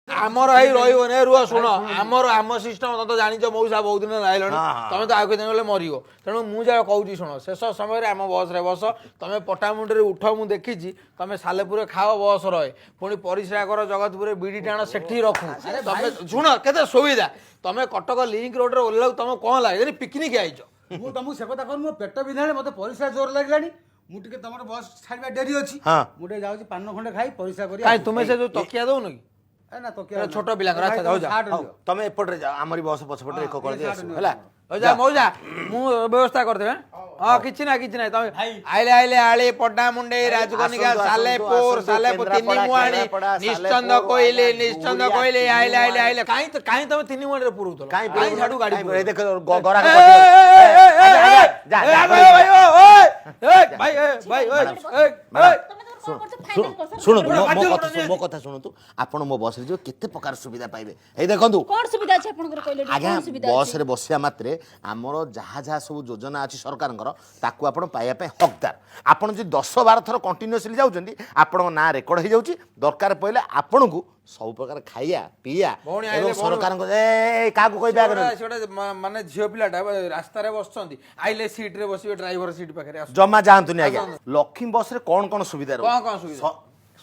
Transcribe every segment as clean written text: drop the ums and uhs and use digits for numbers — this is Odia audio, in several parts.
ଆମର ଏଇ ରହିବନି। ଏ ରୁହ, ଶୁଣ, ଆମର ଆମ ସିଷ୍ଟମ ତମେ ତ ଜାଣିଛ ମଉସା, ବହୁତ ଦିନ ରହିଲଣି। ହଁ, ହଁ। ତମେ ତ ଆଉ କେତେ ଦିନ ଗଲେ ମରିବ। ତେଣୁ ମୁଁ ଯାହା କହୁଛି ଶୁଣ, ଶେଷ ସମୟରେ ଆମ ବସରେ ବସ। ତମେ ପଟ୍ଟାମୁଣ୍ଡରେ ଉଠ, ମୁଁ ଦେଖିଛି ତମେ ସାଲେପୁରରେ ଖାଅ, ବସ ରହେ। ପୁଣି ପରିସ୍ରା କର ଜଗତପୁରରେ, ବିଡ଼ି ଟାଣ ସେଠି ରଖୁ। ତମେ ଶୁଣ କେତେ ସୁବିଧା। ତମେ କଟକ ଲିଙ୍କ ରୋଡରେ ଓହ୍ଲାଉ, ତମେ କଣ ଲାଗେ ପିକନିକ ଆଇଛ। ମୁଁ ତମକୁ ସେ କଥା କହୁନି। ମୋ ପେଟ ବିନ୍ଧାଣି, ମତେ ପରିସ୍ରା ଜୋର ଲାଗିଲାଣି। ମୁଁ ଟିକେ ତମର ବସ୍ ଛାଡ଼ିବା ଡେରି ଅଛି। ମୁଁ ଟିକେ ଯାଉଛି, ପାନ ଖଣ୍ଡେ ଖାଇ ପରିସ୍ରା କରି। କାଇଁ, ତୁମେ ସେ ଯୋଉ ତକିଆ ଦଉନ କି? ଏ ନା, ତକିଆ ଏଟା ଛୋଟ ପିଲାଙ୍କର। ଆଚ୍ଛା, ଯାଉ, ଯା। ସାର୍ଟ ହଉ, ନିଅ। ତମେ ଏପଟରେ ଯାଅ, ଆମରି ବସ ପଛପଟରେ ଏକ ହଁ, କରିଦେଇ ଏ ସାର୍ଟ ଆସିବ ନିଅ। ହେଲା। ହଉ ଯା ମଉସା, ମୁଁ ବ୍ୟବସ୍ଥା କରିଦେବି। ହଁ, କିଛି ନା, କିଛି ନାହିଁ। ତମେ ଆଇଲେ ଆଇଲେ ଆଳି, ପଟ୍ଟାମୁଣ୍ଡେଇ, ରାଜକନିକା, ଆସନ୍ତୁ, ଆସନ୍ତୁ, ସାଲେପୁର, ଆସନ୍ତୁ, ସାଲେପୁର, ତିନି କେନ୍ଦ୍ରାପଡ଼ା, ମୁହାଣୀ, କେନ୍ଦ୍ରାପଡ଼ା, ନିଶ୍ଚନ୍ଦ ସାଲେପୁର, କୋଇଲି, ଆଜ୍ଞା, ନିଶ୍ଚନ୍ଦ ଗୁଗୁଳିଆ, କୋଇଲି, ଆଇଲେ ଆଇଲେ ତିନି ଆଇଲେ। କାଇଁ କାଇଁ ତମେ ତିନି ମୁହାଣୀରେ ପୁରଉଥିଲ? କାଇଁ? କାଇଁ ଝାଡୁ ଗାଡି କାଇଁ? ପୁରଉଥିଲ? ଏ ଦେଖ, ଗରାଖ ଏ, କଟିଗଲା। ଏ, ଏ, ଏ, ଆଜ୍ଞା, ଏ, ଯା, ଏ, ଯା, ଭାଇ, ଭାଇ, ଓ, ଏ, ଏ, ଭାଇ, ଏ, ଭାଇ, ଏ, ଏ, ମ୍ୟାଡ଼ାମ, ଏ। ତମେ ତମର କଣ କରୁଛ ଫାଇନାଲ କର। ଶୁଣନ୍ତୁ, ମୋ ବାଧ୍ୟ କଥା କରୁଛନ୍ତି। ମୋ କଥା ଶୁଣନ୍ତୁ। ଆପଣ ମୋ ବସରେ ଯିବେ, କେତେ ପ୍ରକାର ସୁବିଧା ପାଇବେ। ଏଇ ଦେଖନ୍ତୁ। କଣ ସୁବିଧା ଅଛି ଆପଣଙ୍କର, କହିଲେ ଟିକେ, ଆଜ୍ଞା, କଣ ସୁବିଧା ଅଛି? ବସରେ ବସିବା ମାତ୍ରେ ଆମର ଯାହା ଯାହା ସବୁ ଯୋଜନା ଅଛି ସରକାରଙ୍କର, ତାକୁ ଆପଣ ପାଇବା ପାଇଁ ହକଦାର। ଆପଣ ଯଦି 10-12 ଥର କଣ୍ଟିନ୍ୟୁଅସଲି ଯାଉଛନ୍ତି, ଆପଣଙ୍କ ନାଁ ରେକର୍ଡ ହେଇଯାଉଛି। ଦରକାର ପଡ଼ିଲେ ଆପଣଙ୍କୁ ସବୁ ପ୍ରକାର ଖାଇବା ପିଇବା ଭଉଣୀ ଏବଂ ଆଇଲେ, ଭଉଣୀ- ସରକାରଙ୍କ ଏ କାହାକୁ କହିବେ ଆଗରେ? ସେ ଗୋଟେ ମାନେ ଝିଅ ପିଲାଟା ରାସ୍ତାରେ ବସିଛନ୍ତି, ଆଇଲେ ସିଟରେ ବସିବେ, ଡ୍ରାଇଭର ସିଟ୍ ପାଖରେ ଆସୁ। ଜମା ଯାଆନ୍ତୁନି ଆଜ୍ଞା। ଲକ୍ଷ୍ମୀ ବସରେ କଣ କଣ ସୁବିଧା କଣ ରହୁଛି? କଣ ସୁବିଧା?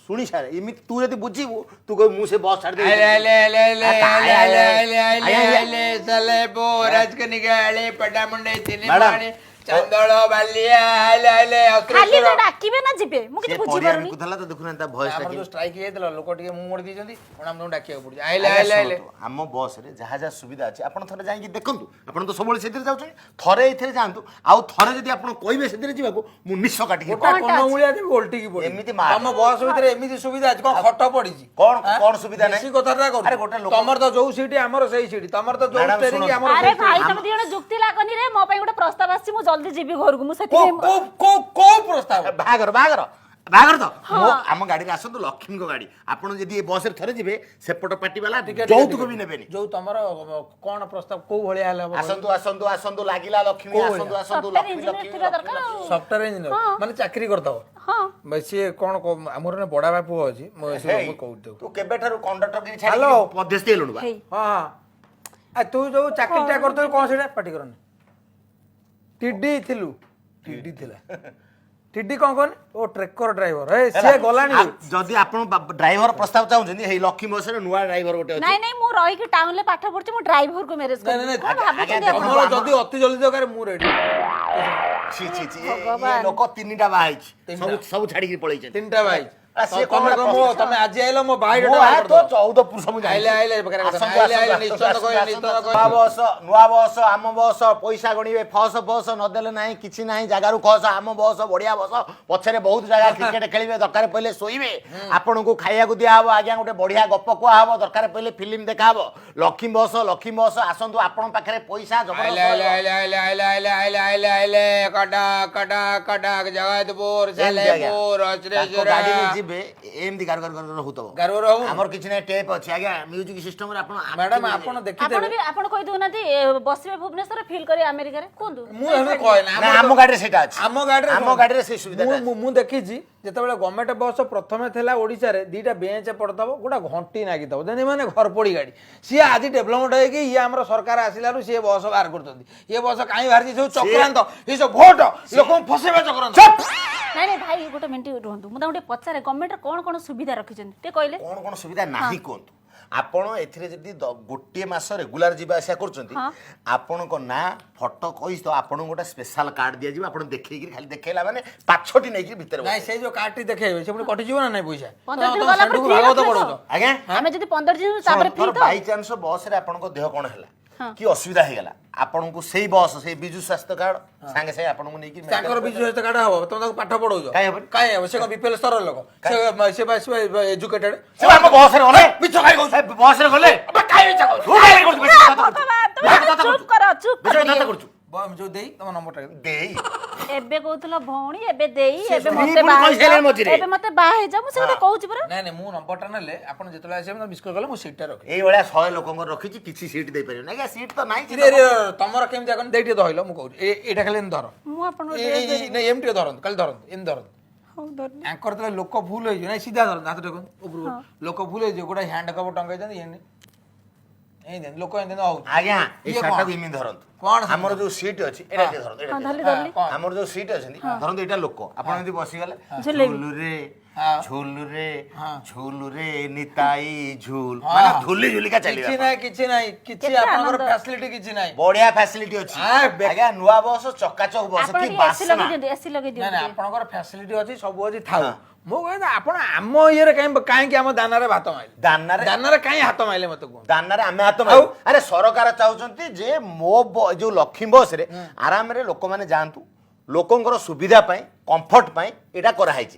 ଶୁଣି ସାର୍, ଏମିତି ତୁ ଯଦି ବୁଝିବୁ, ତୁ କହିବୁ ମୁଁ ସେ ବସ୍ ଛାଡ଼ି। ଆଇଲେ ଆଇଲେ ଆଇଲେ ଆଇଲେ ଆଇଲେ ଆଇଲେ ଆଇଲେ ଆଇଲେ ଆଇଲେ ସାଲେପୁର, ରାଜକନିକା, ଆଳି, ପଟ୍ଟାମୁଣ୍ଡେଇ, ତିନି ମ୍ୟାଡ଼ାମ, ମୁହାଣୀ, ଚାନ୍ଦଳ, ବାଲିଆ, ଆଇଲେ ଆଇଲେ ଖାଲି ଅସୁରେଶ୍ୱର। ନା ଡାକିବେ ନା ଯିବେ, ମୁଁ କିଛି ସେ ପରିବା ବୁଝିପାରୁନି। ବିକୁଥିଲା ତ, ଦେଖୁନାହାନ୍ତି ତା ଭଏସ। ଆମର ଯୋଉ ଷ୍ଟ୍ରାଇକ୍ ହେଇଯାଇଥିଲା, ଲୋକ ଟିକେ ମୁହଁ ମୋଡ଼ି ଦେଇଛନ୍ତି, କଣ ଆମକୁ ଡାକିବାକୁ ପଡୁଛି। ଆଇଲେ ଆଇଲେ ଆଇଲେ। ଆମ ବସରେ ଯାହା ଯାହା ସୁବିଧା ଅଛି, ଆପଣ ଥରେ ଯାଇକି ଦେଖନ୍ତୁ। ଆପଣ ତ ସବୁବେଳେ ସେଥିରେ ଯାଉଛନ୍ତି, ଥରେ ଏଇଥିରେ ଯାଆନ୍ତୁ। ଆଉ ଥରେ ଯଦି ଆପଣ କହିବେ ସେଥିରେ ଯିବାକୁ, ମୁଁ ନିଶ କାଟିକି ଗୋଟା ପଳେଇବି। କନ ମୂଳିଆ ଦେବି, ଓଲଟିକି ପଡିବି। ଏମିତି ମାର। ତମ ବସ୍ ଭିତରେ ଏମିତି ସୁବିଧା ଅଛି, କଣ ଖଟ ପଡିଛି? କଣ- ଆଁ? କଣ ସୁବିଧା ନାହିଁ? ବେଶୀ କଥାଟା କରୁଛ। ଆରେ ଗୋଟେ ଲୋକ- ତମର ତ ଯୋଉ ସିଟ୍ ଆମର ସେଇ ସିଟ୍, ତମର ତ ଯୋଉ ମ୍ୟାଡ଼ାମ, ଷ୍ଟେରିଂ ଶୁଣନ୍ତୁ। ଆମର ଆରେ ସେଇ ଭାଇ, steering। ତମେ ଦି ଜଣ ଯୁକ୍ତି ଲାଗନି ରେ। ମୋ ପାଇଁ ଗୋଟେ ପ୍ରସ୍ତାବ ଆସିଛି, ମୁଁ ଜଲ୍ଦି ଯିବି ଘରକୁ। ମୁଁ କୋଉ ସେଥିପାଇଁ କୋଉ କୋଉ କୋଉ ପ୍ରସ୍ତାବ? ବାହାଘର, ବାହାଘର, ବାହାଘର ତ। ମୋ ଆମ ଗାଡ଼ିରେ ଆସନ୍ତୁ, ଲକ୍ଷ୍ମୀଙ୍କ ଗାଡ଼ି। ଆପଣ ଯଦି ଏ ବସରେ ଥରେ ଯିବେ, ସେପଟ ପାର୍ଟି ବାଲା ଟିକେ, ଟିକେ, ଯୌତୁକ ଟିକେ। ବି ନେବେନି। ଯୋଉ ତମର କଣ ପ୍ରସ୍ତାବ, କୋଉ ଭଳିଆ ହେଲେ ହବ? ଆସନ୍ତୁ, ଆସନ୍ତୁ, ଆସନ୍ତୁ, ଲାଗିଲା ଲକ୍ଷ୍ମୀ। କୋଉ ଆସନ୍ତୁ, ଆସନ୍ତୁ। ସଫ୍ଟୱେର ଲକ୍ଷ୍ମୀ, ଇଞ୍ଜିନିୟର ଲକ୍ଷ୍ମୀ, ଥିବା ଲକ୍ଷ୍ମୀ, ଦରକାର ଆଉ। ସଫ୍ଟୱେର ଇଞ୍ଜିନିୟର ମାନେ ଚାକିରି କରିଦବ? ହଁ। ସିଏ କଣ ଆମର ନା ବଡ ବାପା ପୁଅ ଅଛି, ମୁଁ ସେ ହେଇ, ମୁଁ କହୁଛି ତାକୁ। ତୁ କେବେଠାରୁ କଣ୍ଡକ୍ଟର ଗିରି ଛାଡ଼ିକି ହ୍ୟାଲୋ। ମଧ୍ୟସ୍ଥି ହେଲୁଣି ବା? ହେଇ। ହଁ, ଆ ତୁ ଯୋଉ ଚାକିରିଟା କରିଥିଲୁ କଣ ସେଇଟା? ପାଟି କରନି। ଟିଡି ଥିଲୁ, ଟିଡି ଥିଲା, ଟିଡି କଣ କହନି? ଓ, ଟ୍ରେକର ଡ୍ରାଇଭର। ଏ ସିଏ ଗଲାଣି। ଆଉ ଯଦି ଆପଣ ଡ୍ରାଇଭର ପ୍ରସ୍ତାବ ଚାହୁଁଛନ୍ତି, ହେଇ ଲକ୍ଷ୍ମୀ ବସରେ ନୂଆ ଡ୍ରାଇଭର ଗୋଟେ ଅଛି। ନାଇଁ ନାଇଁ, ମୁଁ ରହିକି ଟାଉନରେ ପାଠ ପଢୁଛି, ମୁଁ ଡ୍ରାଇଭରକୁ ମ୍ୟାରେଜ ନାଇଁ, କରିବି। ନାଇଁ, କଣ ନାଇଁ, ଭାବୁଛନ୍ତି ଆପଣ? ତମର ଯଦି ଅତି ଜଲଦି ଦରକାର, ମୁଁ ରେଡି। ଛି ଛି ଛି, ଇଏ ଭଗବାନ। ଲୋକ ତିନିଟା ବାହା ହେଇଛି, ତିନିଟା। ସବୁ ସବୁ ଛାଡିକି ପଳେଇଛନ୍ତି। ତିନିଟା ଭାଇ। ଆ, ସିଏ ତମେ କଣ କଣ ମୋ ପ୍ରସ୍ତାବ? ତମେ ଆଜି ଆଇଲ, ମୋ ଭାଇ ମୋ ଆ ତୋ 14 ପୁରୁଷ ମୁଁ ଜାଣିଛି। ଆଇଲେ, ଆଇଲେ, ବେକାର କଥା। ଆସନ୍ତୁ, ଆଇଲେ, ଆଇଲେ, ଆସନ୍ତୁ, ନିଶ୍ଚନ୍ତ ଆସନ୍ତୁ, କହିଲେ, ଆସନ୍ତୁ, ନିଶ୍ଚନ୍ତ ଆସନ୍ତୁ। କହିଲେ। ନୂଆ ବସ, ନୂଆ ବସ, ଆମ ବସ, ପଇସା ଗଣିବେ ଫସ ଫସ, ନଦେଲେ ନାହିଁ କିଛି ନାହିଁ, ଜାଗାରୁ ଖସ। ଆମ ବସ ବଢିଆ ବସ, ପଛରେ ବହୁତ ଜାଗା, କ୍ରିକେଟ ଖେଳିବେ, ଦରକାର ପଡ଼ିଲେ ଶୋଇବେ, ଆପଣଙ୍କୁ ଖାଇବାକୁ ଦିଆହବ ଆଜ୍ଞା, ଗୋଟେ ବଢିଆ ଗପ କୁହାହବ, ଦରକାର ପଡ଼ିଲେ ଫିଲ୍ମ ଦେଖାହବ। ଲକ୍ଷ୍ମୀ ବସ, ଲକ୍ଷ୍ମୀ ବସ, ଆସନ୍ତୁ। ଆପଣଙ୍କ ପାଖରେ ପଇସା ଆଇଲେ ଜବରଦସ୍ତ ଆଇଲେ ରହିବ। ଆଇଲେ ଆଇଲେ ଆଇଲେ ଆଇଲେ ଆଇଲେ ଆଇଲେ ଆଇଲେ, କଟକ, କଟକ, କଟକ, ଜଗତପୁର, ଏମିତି ଆଜ୍ଞା। ସାଲେପୁର, ତାଙ୍କ ଅସୁରେଶ୍ୱର। ଗାଡିରେ ଯିବେ, ଏମିତି ଗାର ଗାର ଗାର ହଉଥିବ। ଗାର ଗାର ହଉନି? ଆମର କିଛି ନାହିଁ, ଟେପ୍ ଅଛି ଆଜ୍ଞା, ମ୍ୟୁଜିକ ସିଷ୍ଟମରେ ଆପଣ ମ୍ୟାଡାମ, ଆପଣ ଆପଣ ଦେଖିଦେବେ। ବି ଆପଣ କହି ଦଉନାହାନ୍ତି, ବସିବେ ଭୁବନେଶ୍ୱର, ଫିଲ୍ କରିବେ ଆମେରିକାରେ, କୁହନ୍ତୁ। ମୁଁ ଏମିତି କହେ ନା। ନା, ଆମ ଗାଡିରେ ସେଇଟା ଅଛି। ଆମ ଗାଡିରେ ଆମ ଗାଡିରେ ସେଇ ସୁବିଧାଟା ଅଛି। ମୁଁ ଦେଖିଛି, ଯେତେବେଳେ ଗଭର୍ଣ୍ଣମେଣ୍ଟ ବସ୍ ପ୍ରଥମେ ଥିଲା ଓଡ଼ିଶାରେ, ଦିଟା ବେଞ୍ଚ ପଡ଼ିଥିବ, ଗୋଟେ ଘଣ୍ଟି ନାଗିଥିବ, ଯେମିତି ମାନେ ଘରପୋଡ଼ି ଗାଡ଼ି। ସିଏ ଆଜି ଡେଭଲପମେଣ୍ଟ ହେଇକି ଇଏ ଆମର ସରକାର ଆସିଲାରୁ ସିଏ ବସ୍ ବାହାର କରୁଛନ୍ତି। ଇଏ ବସ୍ କାହିଁ ବାହାରିଛି? ସବୁ ଚକ୍ରାନ୍ତ, ଏ ସବୁ ଭୋଟ, ଲୋକଙ୍କୁ ଫସେଇବା ଚକ୍ରାନ୍ତ। ନାଇଁ ନାଇଁ ଭାଇ, ଗୋଟେ ମିନିଟ୍ ରୁହନ୍ତୁ, ମୁଁ ତାଙ୍କୁ ଟିକେ ପଚାରେ ଗଭର୍ଣ୍ଣମେଣ୍ଟର କଣ କଣ ସୁବିଧା ରଖିଛନ୍ତି, ଟିକେ କହିଲେ। କଣ କଣ ସୁବିଧା ନାହିଁ କୁହନ୍ତୁ। ଆପଣ ଏଥିରେ ଯଦି ଗୋଟିଏ ମାସ ରେଗୁଲାର ଯିବା ଆସିବା କରୁଛନ୍ତି, ଆପଣଙ୍କ ନାଁ ଫଟୋ କହି ତ ଆପଣଙ୍କୁ ଗୋଟେ ସ୍ପେଶାଲ କାର୍ଡ ଦିଆଯିବ। ଆପଣ ଦେଖେଇକିରି, ଖାଲି ଦେଖେଇଲା ମାନେ ପାଛଟି ନେଇକିରି ଭିତରେ ନାଇଁ, ବସିବେ। ସେଇ ଯୋଉ କାର୍ଡଟି ଦେଖେଇବେ, ସେ ପୁଣି କଟିଯିବ ନା ନାଇଁ ପଇସା? 15 ଦିନ ଗଲା ପରେ ସେଠୁକୁ free Bhagavata ରଖିବେ ତ? ପଢଉଛ। ଆଜ୍ଞା। ଆମେ ଯଦି 15 ଦିନ ତାପରେ ଫ୍ରି ତ? ବାଇଚାନ୍ସ ବସରେ ଆପଣଙ୍କ ଦେହ କଣ ହେଲା କି ଅସୁବିଧା ହେଇଗଲା, ଆପଣଙ୍କୁ ସେଇ ବସ୍, ସେଇ ବିଜୁ ସ୍ୱାସ୍ଥ୍ୟ କାର୍ଡ ସାଙ୍ଗେ ସାଙ୍ଗେ ଆପଣଙ୍କୁ ନେଇକି ତାଙ୍କର ବିଜୁ ସ୍ୱାସ୍ଥ୍ୟ କାର୍ଡ ହବ? ତମେ ତାକୁ ପାଠ ପଢଉଛ? କାଇଁ ହବନି? କାଇଁ ହବ? ସେ କଣ ବିପିଏଲ ସ୍ତରର ଲୋକ? ସେ ସେ ଏଜୁକେଟେଡ। ସେ ଆମ ବସରେ ଗଲେ। ମିଛ କାଇଁ କହୁଛ? ବସରେ ଗଲେ। କାଇଁ ମିଛ କହୁଛ? ତୁ କାଇଁ କରୁଛୁ? ବେଶୀ କଥା କରୁଛୁ। ଭଗବାନ, ତମେ ବେଶୀ କଥା ଚୁପ୍ କରୁଛୁ। କର, ଚୁପ୍ ବେଶୀ କର କଥା ଟିକେ। କରୁଛୁ। ଯୋଉ ଦେଇ, ତମ ନମ୍ବରଟା ଦେଇ। ଏବେ କହୁଥିଲ ଭଉଣୀ, ଏବେ ଦେଇ, ଏବେ ସ୍ତ୍ରୀ ମତେ ପୁଣି ବାହା କହିସାରିଲାଣି ହେଇଯାଅ, ମଝିରେ। ଏବେ ମତେ ବାହା ହେଇଯାଅ। ମୁଁ ସେ କଥା କହୁଛି ପରା। ନାଇଁ ନାଇଁ, ମୁଁ ନମ୍ବରଟା ନେଲେ ଆପଣ ଯେତେବେଳେ ଆସିବେ, ମତେ ମିସ୍ କଲେ ମୁଁ ସିଟ୍ଟା ରଖିବି। ଏଇଭଳିଆ 100 ଲୋକଙ୍କର ରଖିଛି, କିଛି ସିଟ୍ ଦେଇପାରିବନି ଆଜ୍ଞା, ସିଟ୍ ତ ନାହିଁ। ରେ ରେ, ତମର କେମିତି କଣ ଦେଇ ଟିକେ ଧଇଲ, ମୁଁ କହୁଛି। ଏଇଟା ଖାଲି ଏମିତି ଧର। ମୁଁ ଆପଣଙ୍କ ନାଇଁ, ଏମିତି ଟିକେ ଧରନ୍ତୁ, ଖାଲି ଧରନ୍ତୁ, ଏମିତି ଧରନ୍ତୁ। ହଉ ଧରିଲି। ଆଙ୍କର ତ ଲୋକ ଭୁଲ ହେଇଯିବ ନାଇଁ, ସିଧା ଧରନ୍ତୁ, ହାତ ଦେଖନ୍ତୁ ଉପରକୁ, ଲୋକ ଭୁଲ ହେଇଯିବ। ଗୋଟେ ହ୍ୟାଣ୍ଡ କଭର ଟଙ୍ଗେଇଛନ୍ତି, ଏମିତି ଏମିତି ଲୋକ ଏମିତି ହଉଛି। ଆଜ୍ଞା, ଏଇ ଇଏ ସାର୍ଟଟାକୁ କଣ? ଏମିତି ଧରନ୍ତୁ। କଣ ସେମିତି? ଆମର ଯୋଉ ସିଟ୍ ଅଛି, ଏଇଟା ଟିକେ ଧରନ୍ତୁ, ଏଇଟା ହଁ, ଟିକେ ଧରିଲି, ଧରନ୍ତୁ। ଧରିଲି। କଣ? ଆମର ଯୋଉ ସିଟ୍ ଅଛନ୍ତି, ଧରନ୍ତୁ ଏଇଟା ଲୋକ, ଆପଣ ଏମିତି ବସିଗଲେ। ଝୁଲେଇବି। ଝୁଲୁରେ ଝୁଲୁରେ ଝୁଲୁରେ ନିତାଇ ଝୁଲ, ମାନେ ଝୁଲି ଝୁଲିକା ଚାଲିବେ କିଛି ଆପଣ। ନାହିଁ, କିଛି ନାହିଁ, କିଛି କେତେ ଆପଣଙ୍କର ଆନନ୍ଦ। ଫ୍ୟାସିଲିଟି କିଛି ନାହିଁ। ବଢିଆ ଫ୍ୟାସିଲିଟି ଅଛି ଆଜ୍ଞା। ନୂଆ ବସ, ଚକାଚକ ବସ, ଆପଣ କି ଟିକେ ଏସି ବାସ୍ନା। ଲଗେଇ ଦିଅନ୍ତୁ, ଏସି ଲଗେଇ ନାଇଁ ନାଇଁ, ଦିଅନ୍ତୁ ଟିକେ। ଆପଣଙ୍କର ଫ୍ୟାସିଲିଟି ଅଛି, ସବୁ ଅଛି, ଥାଉ। ମୁଁ କହିଲି ଆପଣ ଆମ ଇଏରେ କାହିଁ କାହିଁକି ଆମ ଦାନାରେ ଭାତ ମାଇଲେ? ଦାନାରେ ଦାନାରେ କାହିଁ ହାତ ମାଇଲେ ମତେ କୁହନ୍ତୁ? ଦାନାରେ ଆମେ ହାତ ମାରିବୁ? ଆରେ ସରକାର ଚାହୁଁଛନ୍ତି ଯେ ମୋ ଯୋଉ ଲକ୍ଷ୍ମୀ ବସରେ ଆରାମରେ ଲୋକମାନେ ଯାଆନ୍ତୁ, ଲୋକଙ୍କର ସୁବିଧା ପାଇଁ, କମ୍ଫର୍ଟ ପାଇଁ ଏଇଟା କରାହେଇଛି।